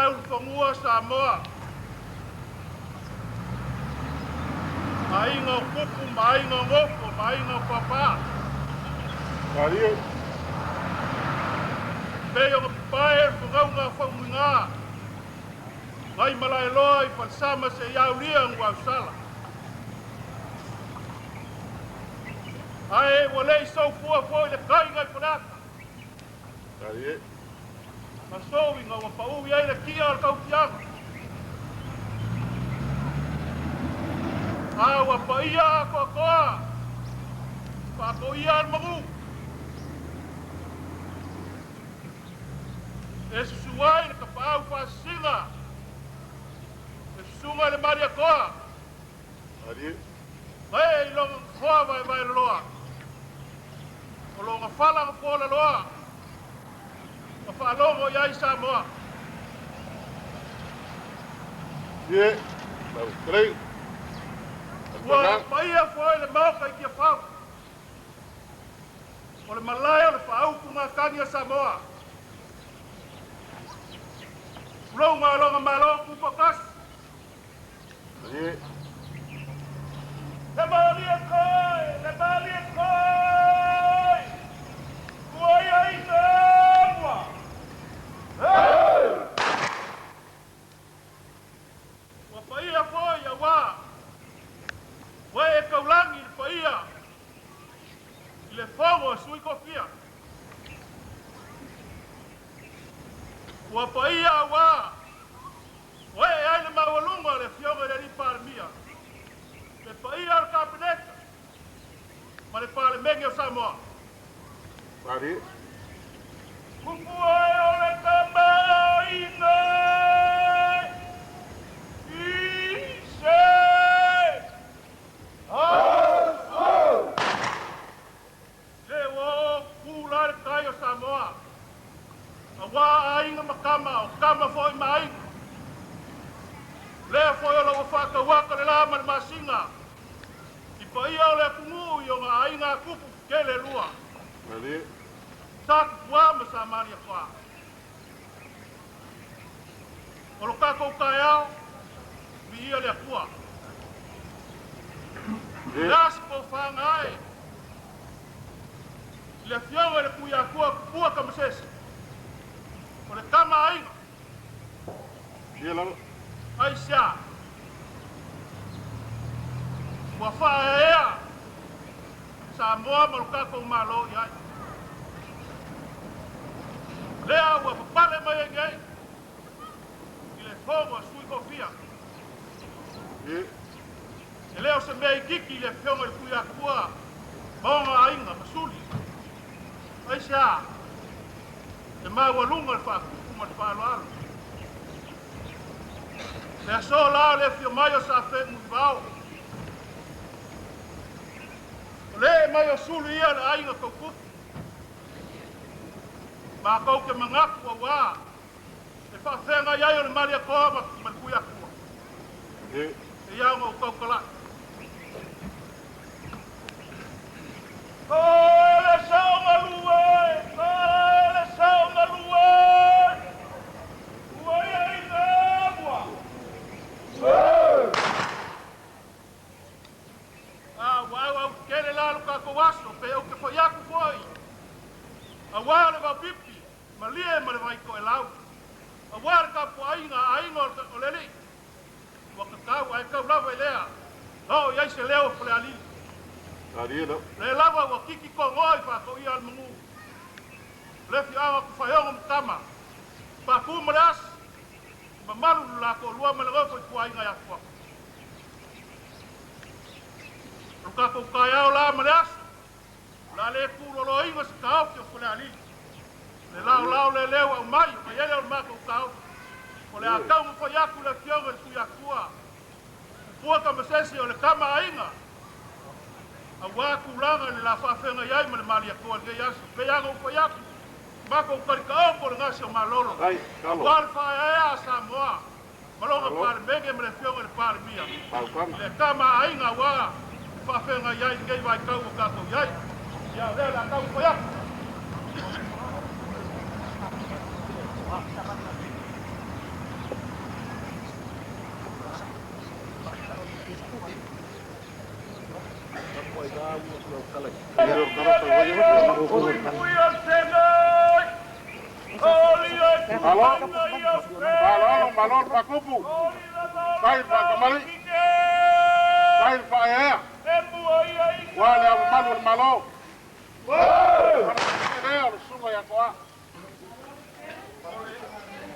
Ulufanua Samoa. Aiga o kupu ma aiga o gofo ma aiga o papa. Pei o papae le fogauga a faumuiga. Ngai malaeloa i falesama seia aulia Guausala. Ae ua lei soufua foi le kaiga i Faleata. Ma souiga ua paʻu i ai le kia o le tautiaga. A ua paia atoatoa faatoia le magu. E susu ai le tapaau faasisiga. E susuga i le Malietoa. Gae i loga foa vaevaeloloa. O loga fala ma fuolaloa. Ma faalogo i ai Samoa. Ua paia foi le Maota i Tiafau. O le malae o le faautugatagi a Samoa. Tulou maloga malo tutoatasi. Le malie kai, le malie kai. Ua ia i te mua. Ua paia foi auā. Ua e taulagi le paia i le fono a Sui Tofia. Ua paia auā. Ua ee ai le maualuga o le Afioga i le Alii Palemia, le paia o le Kapeneta ma le Palemene o Samoa. Kupu ai o le tamaoaiga i se Le ua oo kula le tai o Samoa, auā aiga ma tama, o tama foi ma aiga. Lea foi o lo ua faatauata le la ma le masina i paia o le atunuu i ona aiga tupu tetele e lua, Sa Tupua ma Sa Malietoa. O lo tatou taeao, viia le Atua. Le a se tofaga ae i le Afioga i le Tuiatua Tupua Tamasese, o le tama a aiga. Aisea? Ua faaeaea Samoa ma lo tatou Malo i ai. Lea ua papale mai ai nei i le Fono a Sui Tofia. E le o se mea itiiti i le Afioga i le Tuiatua ma ona aiga ma suli. Aisea? E maualuga le faatupu ma le faaaloalo. Le aso la o le afio mai o Safenuivao. O le ee mai o sulu ia o le aiga tautupu. Matou te manatu auā e faafeagai ai o le Malietoa ma le Tuiatua. E ia ona ou tautala'i. Toe le saogalue, toe le saogalue, ua ia i mua. A ua auau tele la lo tatou aso pe ou te fai atu foi. Auā le vaopipi, malie ma le vai toelau. Auā le tapuaiga a aiga o le alii. Ua tatau ae tau lava i lea na oo i ai se leo o Falealili. Le lava ua titi togoa i faatoia a le manu. O le afioaga o Tafaeogo ma Tama, Patu ma le Asi, i mamalu lo la toalua ma le nofo i tuaiga i Afuafu. O lo tatou taeao la ma le aso, o le a le tuloloina se taofi o Falealili. Le laolao leleu aumai o vaiele o le matou taofi. O le a taumafai atu le Afioga i le Tuiatua, Tupua Tamasese o le tama aiga, auā tulaga i le la faafeagai ai ma le Malietoa i lenei aso. Pei lava ona ou fai atu, matou talitaoto o le gase o Malolo, auā le faaeaea a Samoa ma lona Palemene ma le Afioga i le Palemia, i le tama aiga auā le faafeagai ai i lenei vaitau ua tatou i ai. Ia, o lea o le a taumafai atu. Malo, faaaloalo malo le faatupu, faafetai le faakamali, faafetai le faaeaea, aua le Ao Mamalu o le Malo. Faamatalaina lea o le Susuga ia Toa.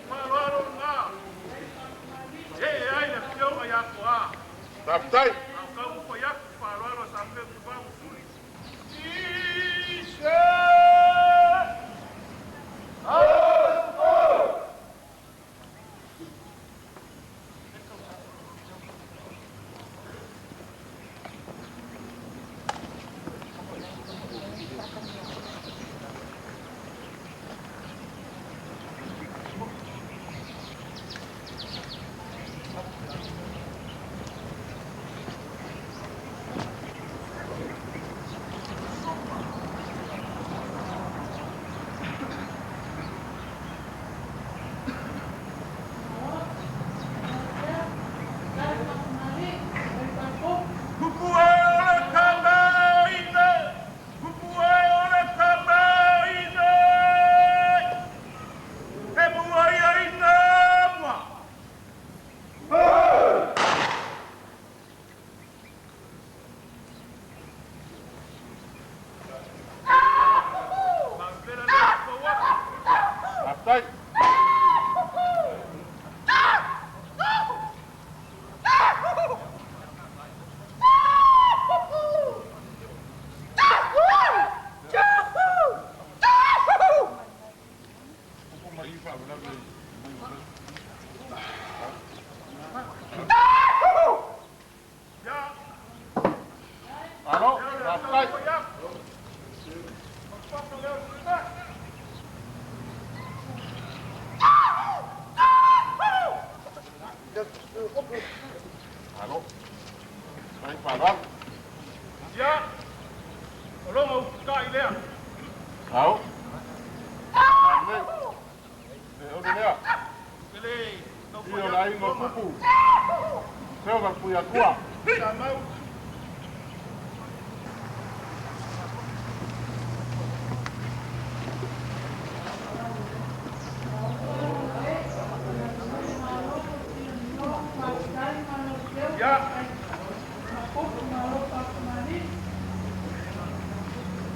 Faaaloalo lena e ee ai le Afioga ia Toa. Faafetai. A o taumafai atu faaaloalo a Safenuivao ma Suli. Kupu e o le tamaine, kupu e o le tamaine, e mua ia i ngā mua. Maupela lea o kou atu. Faafetai. Ia, Malo, lea o le a faafetai. taumafai atu. O le papa lea o le Tuilaepa. Malo, faafetai faaaloalo. Ia, o lona ufutai lea. Ao. Lelei. Le ole lea. E le I taufai o le atu aiga o loma. Tupu. Afioga i le Tuiatua. Sa mau. Ia,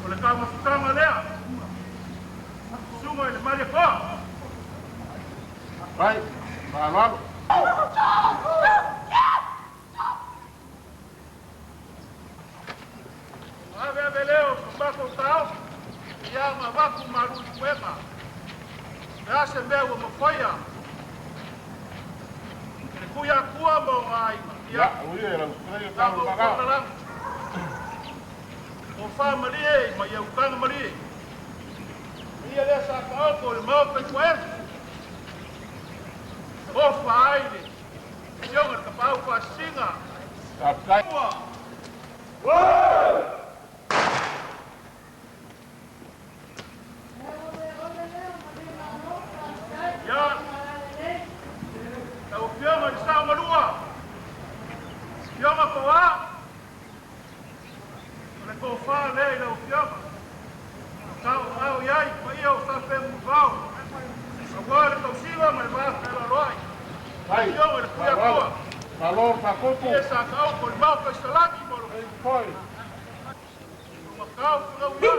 O le taumafataga lea. Susuga i le Malietoa. Fai, faaaloalo. Ave ave lea o so matou taofi ia ma avatu malu i puega. Le a se mea ua mafaia e le Tuiatua ma ona aiga. Ia, uia lau fetalaiga Tatou Taulumagao. fono lagi. O faamalie ma ia utaga malie. Ia lea sa taoto o le Maota i Tuaefu. Ofa ai le afioga i le Tapaau Faasisina. Faafetai. Ia, lau afioga i le Sao Malua, afioga Poa, o le tofa lea i lau afioga. Tauau i ai paia o Sa Fenunuivao, aua le tausiga ma le va fealoaloai. Fai, Afioga i le faaaloalo. Tuiatua, Malo le faakupu. ia sa taoto i le Maota i Salani ma lo Foi. matau felau i ai.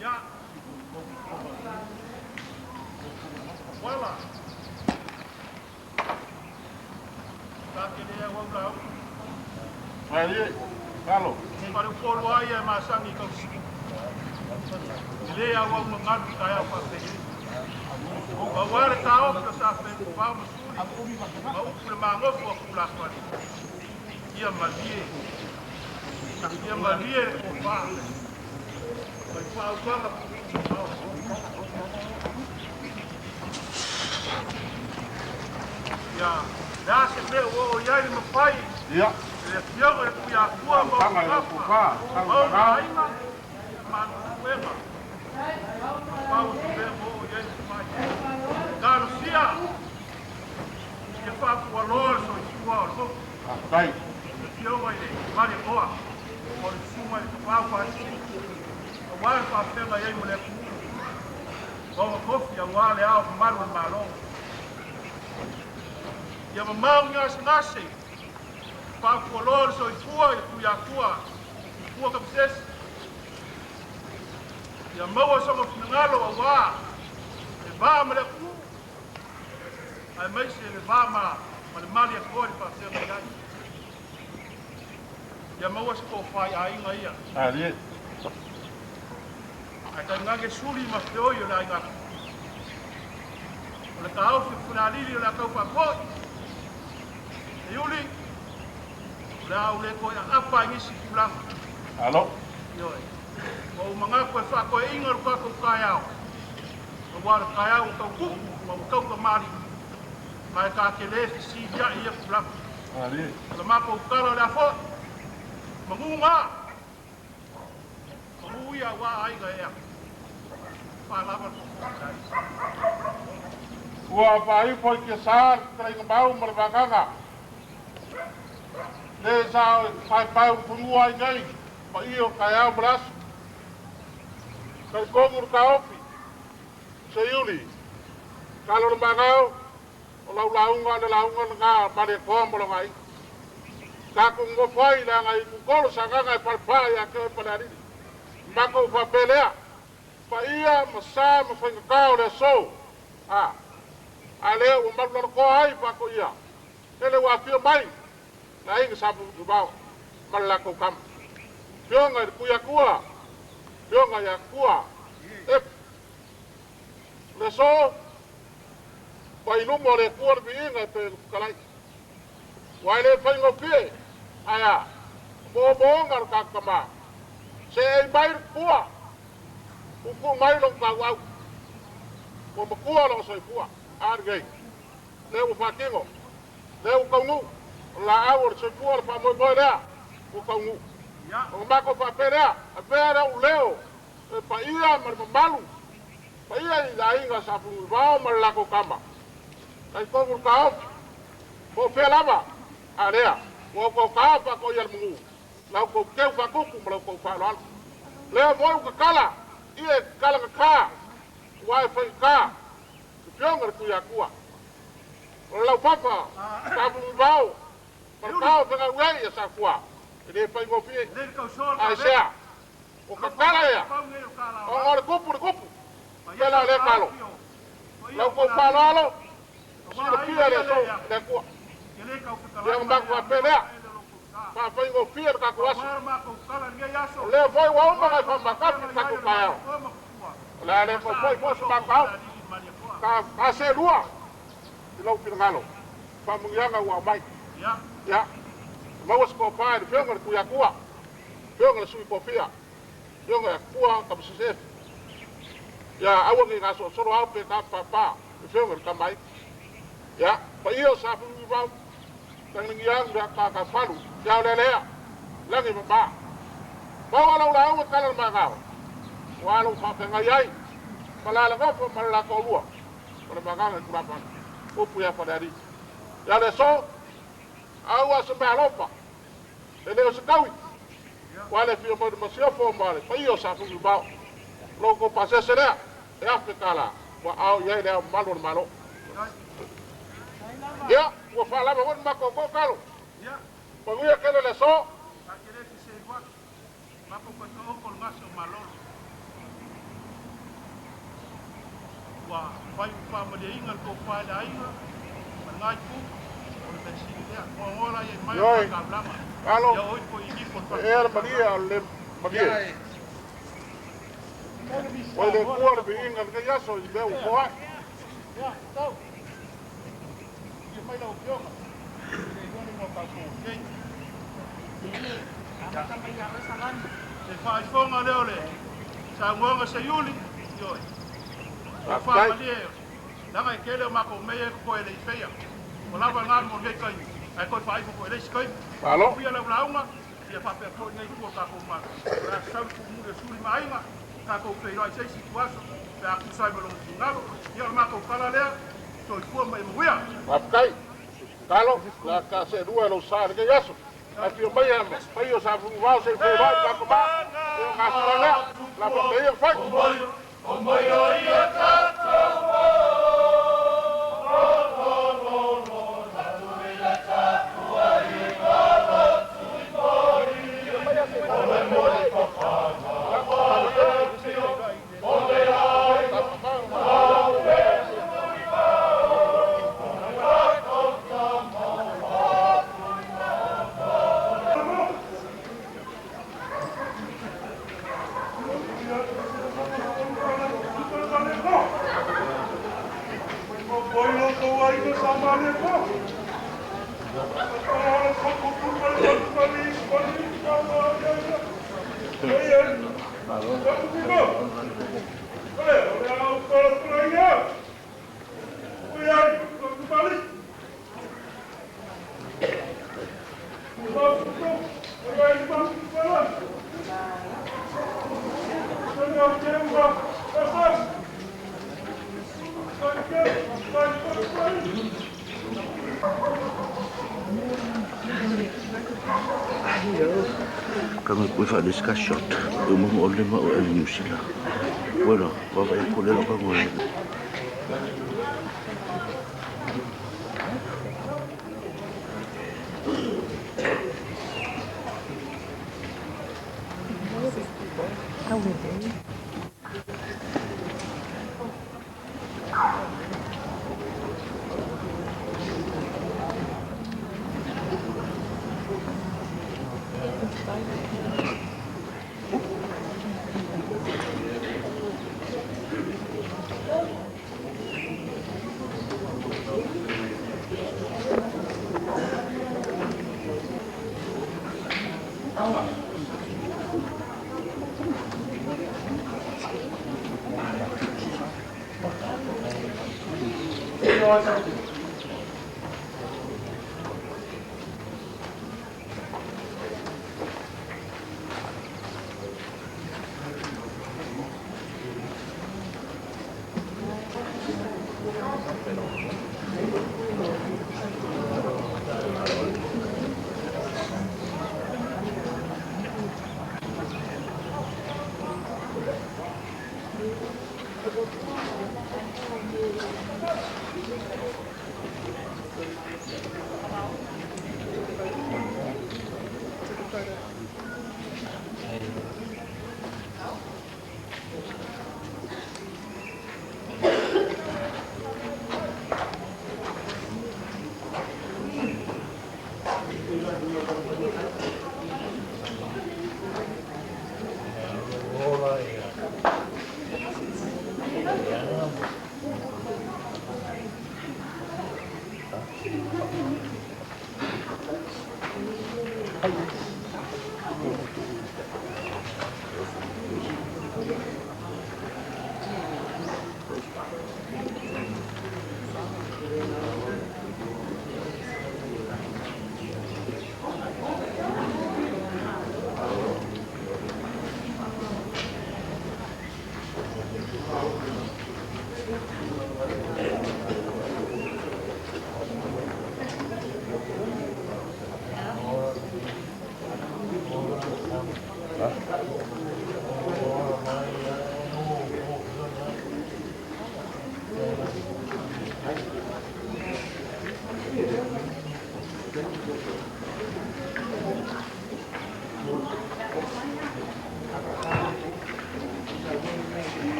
Ia, uala, ta te lea uau lau. Malie, malo. Faleupolu ai e masani i tausi. E lē auau mamalu i taeao faapēi. Auā le taofi o Sa Fenunuivao ma Suli ma upu le magofo a Tulafale. Ia malie, ia malie le tofā. Mai fautuaga tuutuu mamao. Ia, le a se mea ua oo i ai le mafai Ia, e le afioga i le Tuiatua ma taga ona i lau gafa, tofa, ma ona Taulumagao. aiga, manutuega. Pau o se mea ua oo i ai le mafai. Talosia, ia faafualoa le soifua o le motu. Faafetai. Le afioga i le Malietoa, o le susuga i le Tapaau Faasisina, auā le faafeagai ai ma le atunuu, ma ona tofi auā le ao mamalu o le Malo. Ia mamao ni gasegase, faafualoa le soifua i le Tuiatua, Tupua Kamisese. Ia maua sona finagalo auā le va ma le atunuu, aemaise le va ma le Malietoa i le faafeagai ai. Ia maua se tofa i aiga ia. Malie. Ae tainane suli ma feoi o le aiga. O le taofi o Falealili o le a tau faapoi. E Iuli, o le a ou le toe aapa i nisi tulaga. Alo. Ioe. Ua ou manatu e faatoeaina lo tatou taeao. Auā le taeao ua tau tupu ma ua tau tamalii. Ma e ta te lē fesilia'i i ia tulaga. Malie. O le matou tala o le a fo'i. Manu gā. Manu ia auā aiga ea. Faalava le Fofoga Fetalai. Ua faaifo i tiasā le fetalaiga Mau ma le vagaga. Le sa paepae umufanua ai nei, paia o taeao ma le aso. Talitonu le taofi, Seiuli, talo le magao, o lau lauga le lauga lena Malietoa ma lona aiga. Tatou nonofo ai leaga i tutolo sagaga e palepā ia te oe Palealili. Matou faapea lea, paia ma sa ma faigatā o le aso. A, a lea ua malu lalotoa ai faatoia. Lele ua afio mai le aiga Sa Fenunuivao ma le latou tama. Afioga i le Tuiatua, afioga ia Tua, Epi. O le aso, ua i luma o le Atua le viiga e pei ona fetalai. Ua e le faigofie, ae a, o moomooga o le tatou tama. Seei mai le tupua, tuutuu mai lona tauau. Ua matua lona soifua, a lenei, lea ua faatino, lea ua taunuu, o le laau o le soifua o le faamoemoe lea ua taunuu. Ia. Ona matou faapea lea, avea lou leo e paia ma le mamalu, paia i le aiga Sa Fenunuivao ma le latou tama. Talitonu le taofi, po o fea lava, a lea, ua otaota faatoia le manu. Lau kou keu whakuku ma lau kou whaaloalo. Lea moi ukakala, ia e kala ka, ua e whai ka, te fionga le kui akua. O le lau papa, ka mumau, ma le kao whenga uei ia sa fua. E le whai ngofie, ai sea. O kakala ia, o le kupu le kupu, pela le kalo. Lau kou whaaloalo, sila pia le so, le akua. Ia maku wapelea, whawhai ngofie le kaku aso. O lea foi ua uma ngai whamakapi le kaku kaeo. O le ale ko foi foi se makau. Ka se lua i lau finagalo. Faamugiaga ua aumai. Ia. Maua se kopa i le fioga le Tuiatua. Fioga le Sui Kofia. Fioga ia Kua Kamasese. Ia aua ngi gasoosolo au pe ka papa. Le fioga le Kamai. Ia. Paia o sa fuvi vau. Tangiang mea ka ka falu. Ia o le lea. Lagi mama. Maua lau lauga kala le magao. Ua lau whawhengai ai. Malala ngofo malala kōlua. O le magaga i kulapana. Upu ia whare ari. Ia le so, aua se mea alofa. E leo se kaui. Ua le fia mai masiofo ma le paia o sa fuvi vao. Loko pasese lea. E afe kala. Ua au iai lea malu o le malo. Ia, ua whaalama wani mako ko kalo. Manuia kele le so. Ua fai uwha le tō whae le ainga, ma ngai pū, o le mesini lea, moa ngola ia mai o kaulama. Alo, Ia oi po i nifo e ea le malia o le malie. O le kua le viinga le kai aso i mea ufoa. Ia, tau. Ia mai lau fioga. Le ione mo kau kei. Se whaifonga leo le, sa se iuli, ioi. Ia whaamalie, langa e kele o mako mea e koe le i feia. O lava ngā mo nei kai, ai koe whaifo koe le isi kai. Malo. Ia lau launga, ia whapea toi nei tua kako ma. La sau ku mure suri maainga, kako wheiroa i seisi tuaso, pe aku sai ma longo fingalo. Ia o mako kala lea, toi fua mai muia. Wafkai. Kalo, la ka se rua lo sa le kai aso. A fio mai a pai o sa fu vao se wheiroa i kako ma. Ia ngā sura lea, la pa mea whai. O mai o ia tātou. Kanga koe wha ka shot. E mo o le ma o e New Zealand. Bueno, va e ko le ka ngoe.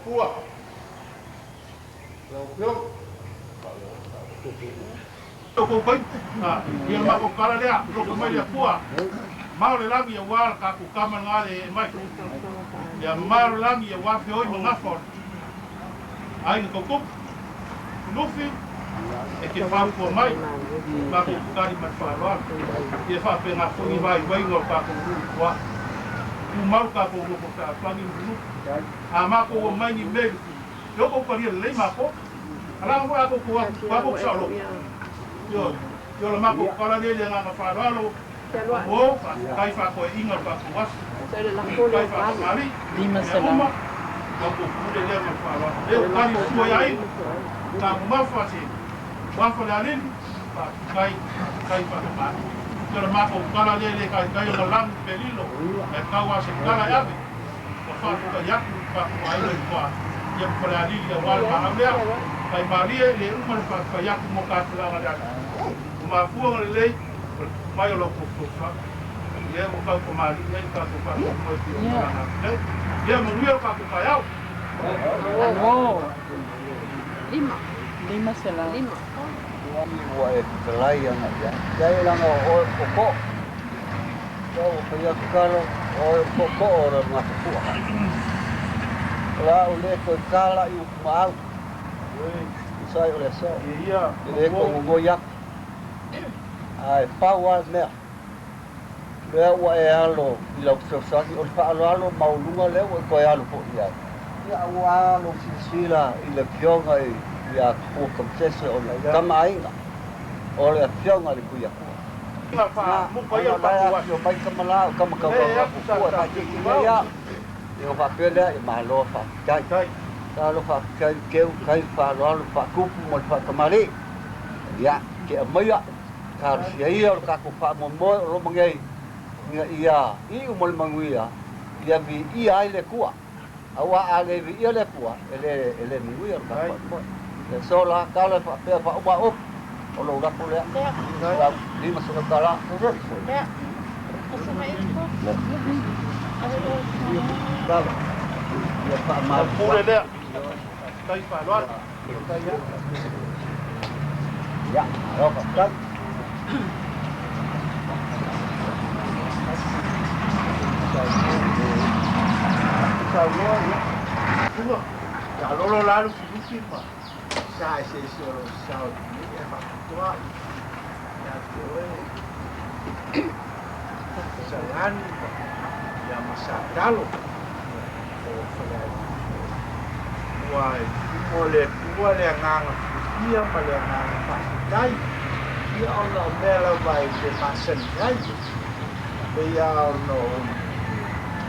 Tupua. Lau Afioga. Ia matou tala lea, loto mai le Atua, mao le lagi aua le tatou tama lena le ee mai. Ia mao le lagi aua feoi ma gafa o le aiga tautupu. Lufi, e te fautua mai, matou te tali ma le faaaloalo. Ia faapena foi ni vaivaiga o le tatou nuu i tua. Tumau le tatou nofo fealofani Lufilufi. A matou omai ni mea i Lufilufi, e o tou talia lelei matou. Alaga foi a tou atu i tua tou te saoloto. Ioe, ia o le matou tala lea i le agaga faaaloalo, Amuou, faafetai faatoeaiina o le tatou aso. Faafetai faatamalii, mea uma, la outou pule lea ma le faaaloalo. Lea ua tali le sua i aiga, taumamafa se uafa le alili, faafetai, faafetai faatamalii. Ia o le matou tala lea e le taitai ona lanu pe lilo, ae tau lava se tala e ave, ma faafetai atu i le tatou aiga i tua, ia ma Falealili aua le maau lea. Pai malie, e le uma le faafetai atu mo tapenaga le aso. Ua mafua ona lelei o le tupu mai o lau fesoasoani. Ia ua tau tamalii ai le tatou faamoemoe e pei ona malaga atu nei. Ia manuia lo tatou taeao. Lima. Ua e fetalai ana i ai. Leai leaga o oe o tootoo. Lea ua fai atu tala, o oe o le tootoo o le Gatafua. O le a ou le toe tala i upu ma au. Tusa ai o le aso. E le toe nonoi atu. Ae pau lava le mea, lea ua e alo i lau fesoasoani, o le faaaloalo maualuga lea ua e toe alo foi i ai. Ia ua lou silasila i le Afioga ia Tupua Tamasese o le Tama a Aiga, o le Afioga i le Tuiatua. Na, ona o la e afio mai tama la, o tama taulaulau puupuu e faaitiitia ia, ia ona faapea lea, ia malo faafetai. Talofa faafetai i le teu, tai le faaaloalo, le faatupu ma le faatamalii. Ia, te aumaia, talosia ia o le tatou faamoemoe o loma nei, ina ia iu ma le manuia, ia viia ai le Atua. Aua a le viia le Atua, e le, e le manuia le tatou faamoemoe. Le aso la, tala e faapea faauma ofu, o lou lafo lea. Lau $500. Tala, ia faamalu. Lea. Tai faaaloalo. Ia, malo faafetai. Ua taalolo la Lufilufi ma sa eseese o lou sao i lenei e faapitoa ia te oe Salani ma ia ma Satalo o Falealili foi. Ua i luma o le Atua le agaga fiafia ma le agaga faafetai, ia ona o mea lava e te masani ai, pei lava ona ou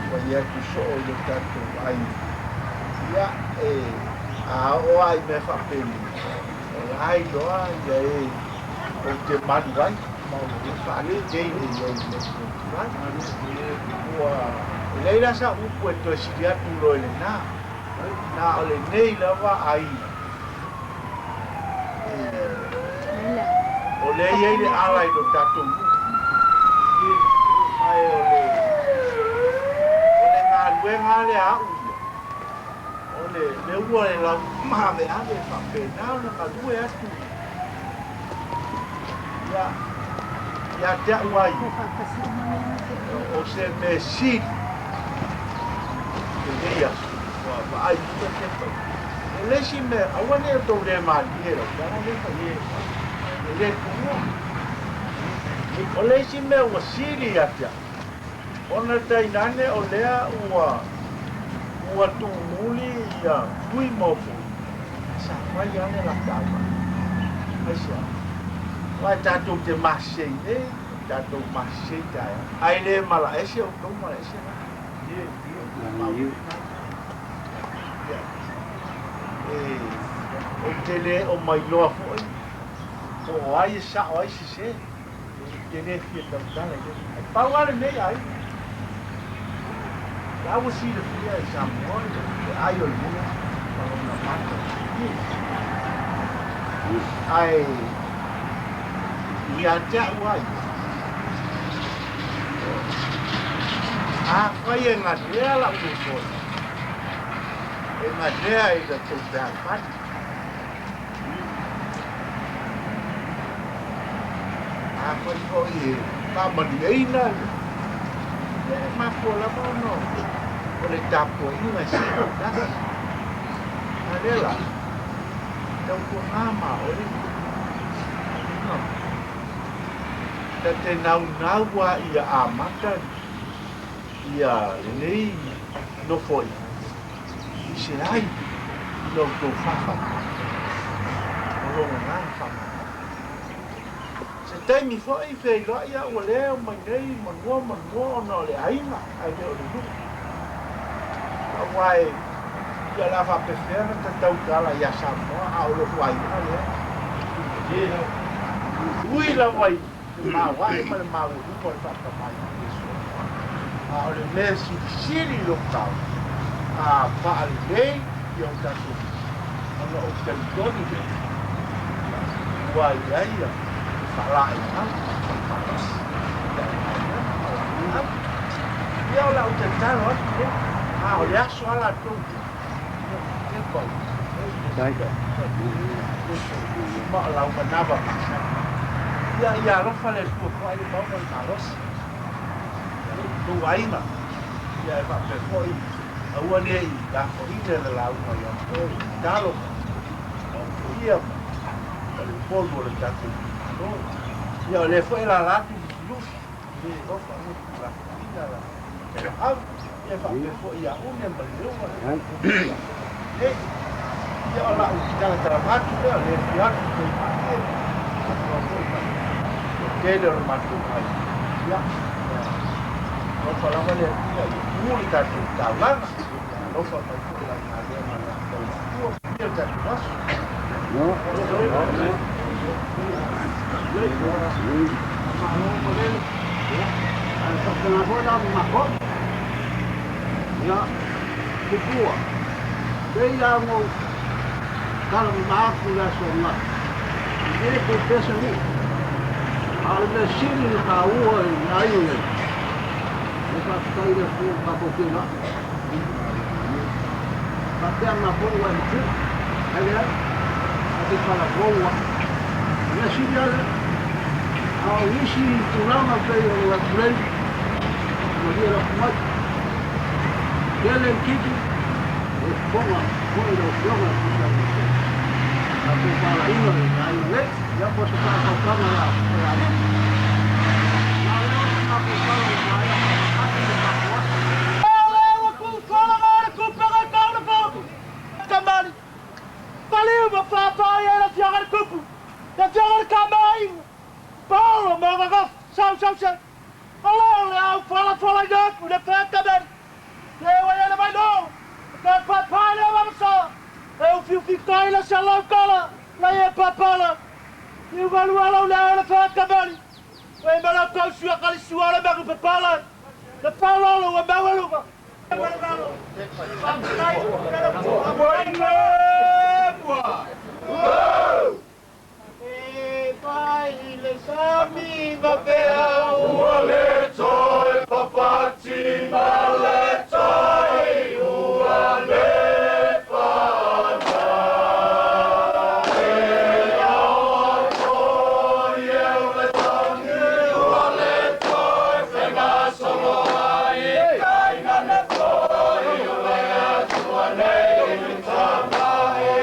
fai atu soo i lo tatou aiga, ia e a oo lava i mea faapenei, o la e iloa ia e ou te malu ai ma ou te faalelei ai i mea fai. Ua e leai la sau upu e toe sili atu loa i lena, na o lenei lava aiga o lea e i ai le ala i lo tatou nuu, ma e o le galuega lava lea a au ia, o le lea ua e lau maaveave e faapena ona galue atu ia ia te au ai o se mea sili lenei aso ua vaai i te pai. O le isi mea, aua ne i outou le malie lau tala lea e fai e le tuua. O le isi mea ua sili ia te au, ona tainane o lea ua ua tumuli ia tui ma ofoina, sa fai lava le lata auvaa. Aisea? Aua e tatou te masei nei, tatou masei taeao, ae le malaese outou malaese la. Ou te le o mailoa foi po o ai e sao ai sese. Ou te le fia tautala i lea. Ae pau lava lenei aiga. La ua silafia e Samoa le ai o le mea ma lona matagofie. Ae ia te au lava ia, afai e galea lau nofoa, E ganea i le tou fealofani. Afai foi e faamalieina le, e mafua lava ona o le tapuaiga e seatasi. A lea la, tautuana ma oe. Ta te naunau a ia amata ia lenei nofoaiga i se ai i lo outou faafatafata o lou agaga faamagalo. Se taimi foi feiloai au ua le omai nei manua manua ona o le aiga ae le o le nuu. Aua e ia o le a faapefea ona ta tautala ia Samoa a o lou aiga lea. Ui lava i le maoae ma le maualuga o le faatamai o Iesu. A o le mea silisili i lou taofi, a faalelei ia o tatou ona ou talitonu lea ua i ai le faalaeiau ma le malosi i le galuega ma lau au. Ia o lau tatalo atu lea, a o le aso lava latou ia, tepa ma o lau manava masani. Ia, ia alofa le Atua foai le maua le malosi. Ia, tou aiga, ia e faapea foi, aua ne i lafoina le lauga ia te oe, tatalo ma onoia ma le upolu o le tatou itumalo. Ia o lea foi e lala atu Lufilufi, le alofa aua ne i lafoina la au, ia e faapea foi ia Une ma le Leuga. Nei, ia o lau talatalaga atu lea, o lea e fia atu i malie, atoa foi ma le toatele o le matou aiga. Ia, alofa lava le Atua ia tu le tatou taulaga, ia alofa mai foi lau galuega o le a tau atua, manuia le tatou aso. Malo malele. Ae faapena foi la ma matou. Ia, tupua. Pei la ona ou tala mama atu i le aso ananafi, e le pea se nuu. A o le mea sili ona taua i le aiga nei, e faafetai i le Atua ua tatou feiloai. Faapea matou ua e matua, ae leai, tatou talavou lava. O le mea sili lava lea. A o nisi tulaga pei o le atu nei, malie lafo mai. Tele le kiki, e fofoga foi lau Afioga e tusa ai ma se tatou talaiga i le aiga nei, ia po o se faatautaga o le alii. Na o lea o se matou tala ua maea faatasi le tatou aso. Paliu ma papa ia le afioga i le Tupu, le afioga i le Tama-a-Aiga, Paolo ma Gagafa, sau sau sau. O lea o le a ou folafolaina atu le Featameli, le ua i ai le Vainolo, e toe paepae lea vavasoa, e ufiufi tai le $100, lai e papala. Iu galu ala o lea o le Featameli, ua i ma lau tausi a kalisua o le manu papala, le faaaloalo ua maualuga. E fai le sami ma pea ua le toe papati ma le tai ua le pana e ao toi e o le tangi ua le toe fegasolo ai kai nana foi o le atua nei tama e.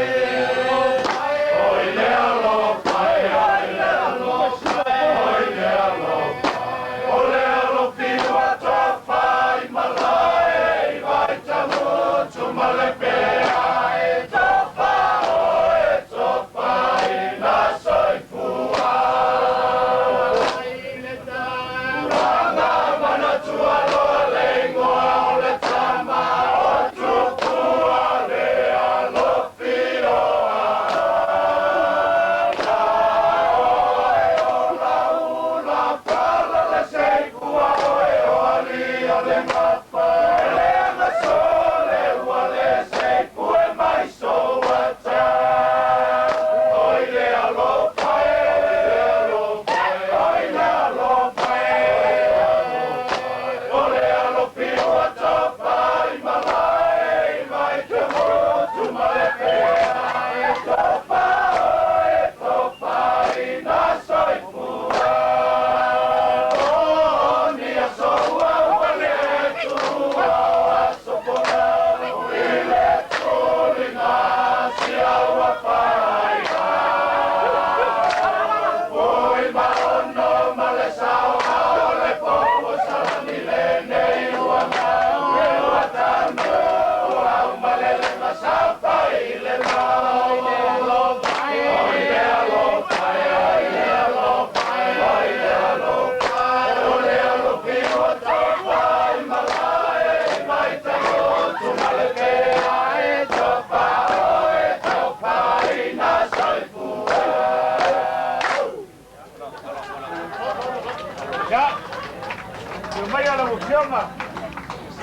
lau afioga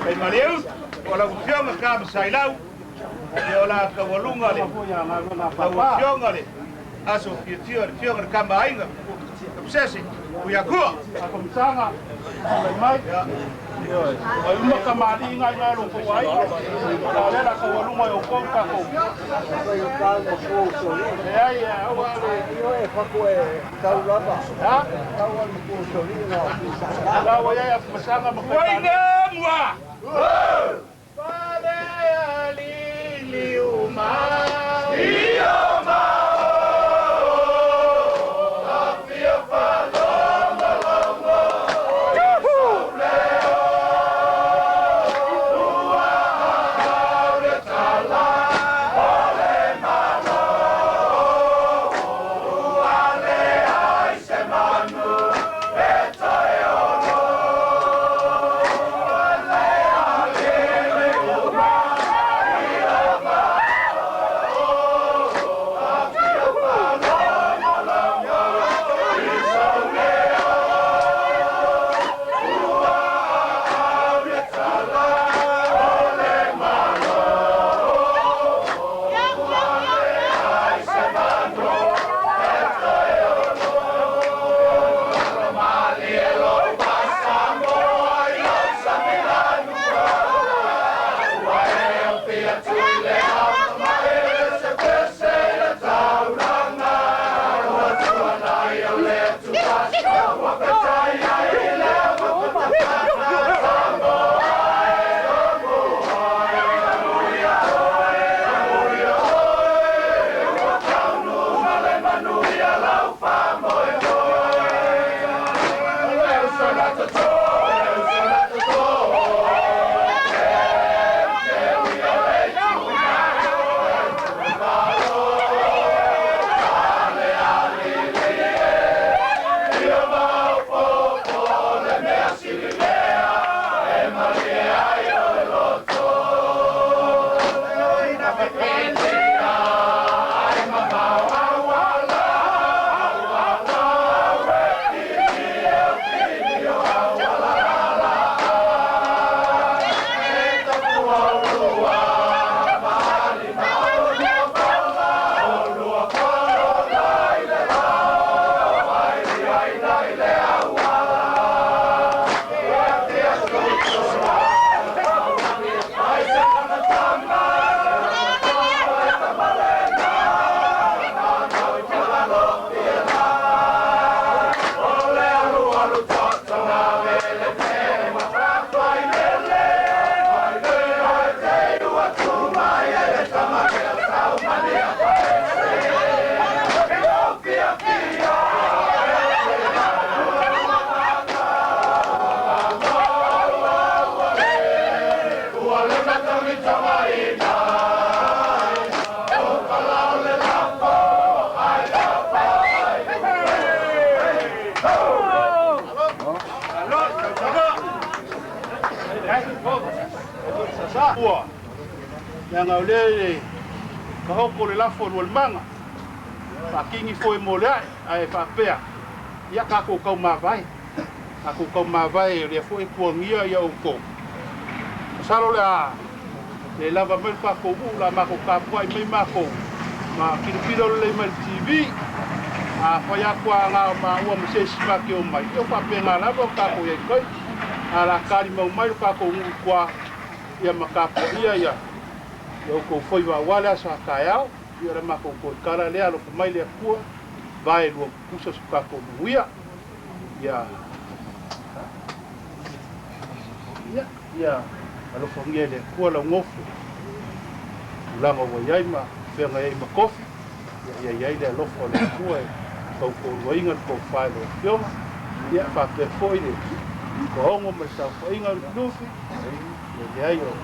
Faimaliu, o lau afioga Kamasailau, ia o la taualuga le lau afioga le aso fiafia o le afioga le Kamaaiga Kamsese Uiakua. Komisaga, tulai mai. Oi uma kamaliʻi gai gai lo kou ai. La le la taualuga e outou tatou. E ai aua le E fako e tau lava. Ha? Tau al ku soli na. La ua iai afumasaga ma Uaina mua. Fale alili uma. Ua leaga o lea le kahoko le lafo lualimanga faakigi foi mo le ae ae faapea ia tatou taumavae tatou taumavae o lea foi e tuagia ia outou masalo le a le lava mai le tatou uu la matou tapuai mai matou ma kilopilo lelei mai le TV a fai atu a gao maua ma se isi make o mai e faapena lava o tatou iai kai a la kalimau mai lo tatou nuu tua ia ma tapuaia ia ia outou faiva aua le aso a taeao ia le matou toe tala lea alofa mai le Atua vae lua tutusa so tatou manuia ia ia ia alofagia e le Atua laugofo tulaga ua iai ma feagai ai ma tofi ia ia iai le alofa o le Atua e tautoaluaina le tofa i lau afioga ia faapea foi le toaogo ma le saofaiga o le Lufi ia leai o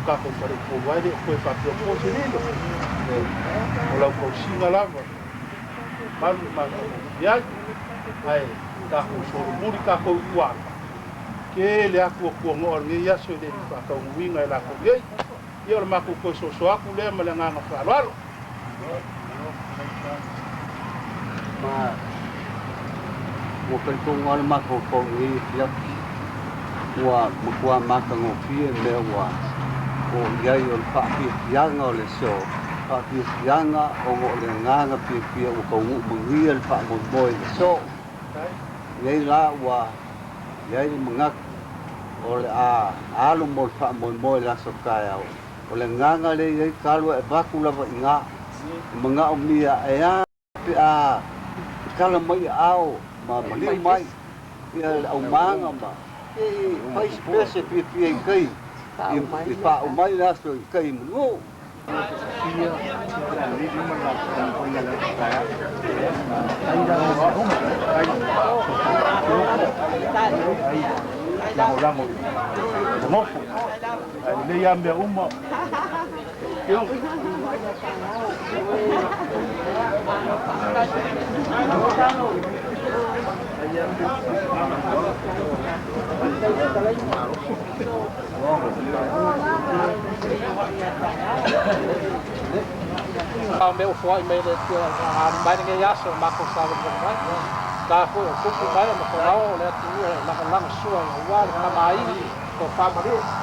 tatou faleupolu ai le o toe faapea po se lilo o lau tausiga lava malu matou ai ae tatou solomuli tatou i tuala ke le atu o lenei aso i le faataunuuina e latou nei ia o le matou toe soso atu lea ma le agaga faaaloalo. Ma mo kan ko ngal ma ko ko ni ya. Ua matua matagofie mea ua oo i ai o le faafiafiaga o le aso, faafiafiaga ona o le agaga fiafia ua taunuu manuia le faamoemoe i le aso. Nei la ua i ai le manatu o le a alo mo le faamoemoe i le aso taeao. O le agaga lea e i ai talu e avatu lava i ina e manaomia e a pe a tala mai aao ma maliu mai ia le aumaga ma se i fai se pese fiafia i tai i faauu mai le aso i tai i Manu'u. Lagolago nofo ae lelei lava mea uma. O mea ua foai mai le Atua e alu mai lenei aso e matou savalivali mai. La foi o tupu mai ma folau o le atunuu e lagolago sua aua le tamaaiga, tofa malie.